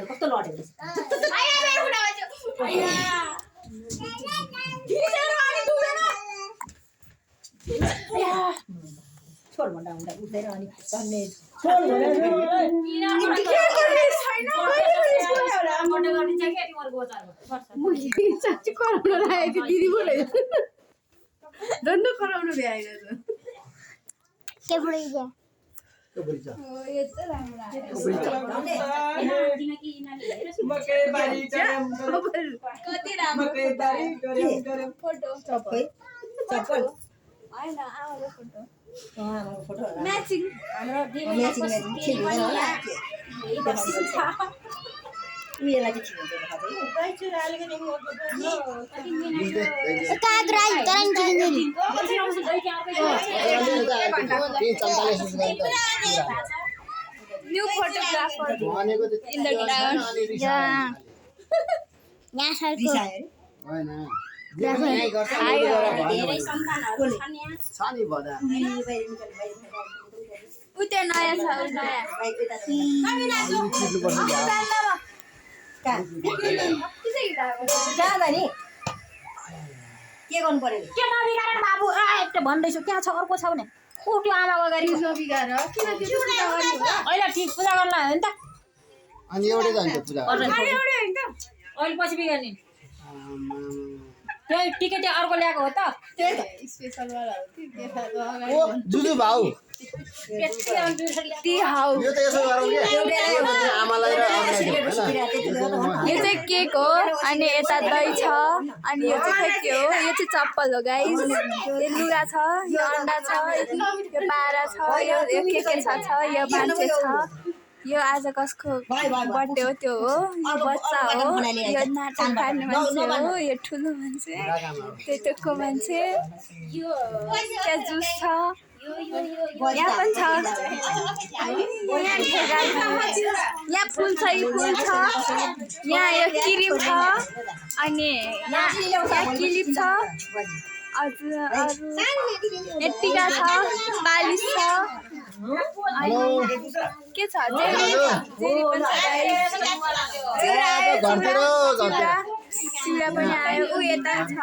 कस्तो लडेको छोड भन्दा हुँदा उठ्दैन अनि चल्ने matching new photographer in the town यहाँ सरको हैन उते नयाँ छ नयाँ जाँदा नि के गर्नु पर्यो के नबिगार बाबु एकटा भन्दैछु क्या छ अर्को छ भने उठ्यो आमाको अगाडि नबिगार किन त्यो अहिले ठिक पूजा गर्न लाग्यो नि त अनि एउटै जान्छ पूजा अहिले पछि बिगार्ने त्यही टिकट अर्को ल्याएको हो त स्पेशल वाला हो कि देखाएको ओ जुजु भाउ टी हाउ यो त यसो गरौँ के आमालाई र आमालाई यो चाहिँ केक हो अनि यता दही छ अनि यो चाहिँ के हो यो चाहिँ चप्पल हो गाइस यो लुगा छ यो अन्डा छ यो बारा छ यो के छ यो मान्छे छ यो आज कसको बर्थडे हो त्यो हो यो बच्चा हो यो नाटक पार्ने मान्छे हो यो ठुलो मान्छे त्यतिको मान्छे त्यहाँ जुस छ यहाँ पनि छ यहाँ फुल छ यो फुल छ यहाँ यो क्रिम छ अनि यहाँ क्लिप छ अझ अरू टिका छ पालिस छ अनि के छ जेरी पनि चिरा पनि आयो ऊ यता छ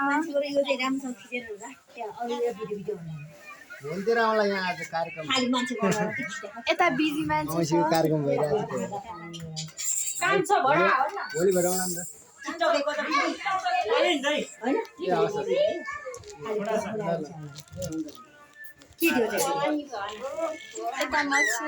भोलितिर आउँला यहाँ आज कार्यक्रम यता बिजी मान्छे छ कार्यक्रम भइरहेको काम छ भडा भोलि भराउन नि के दियो यता मछु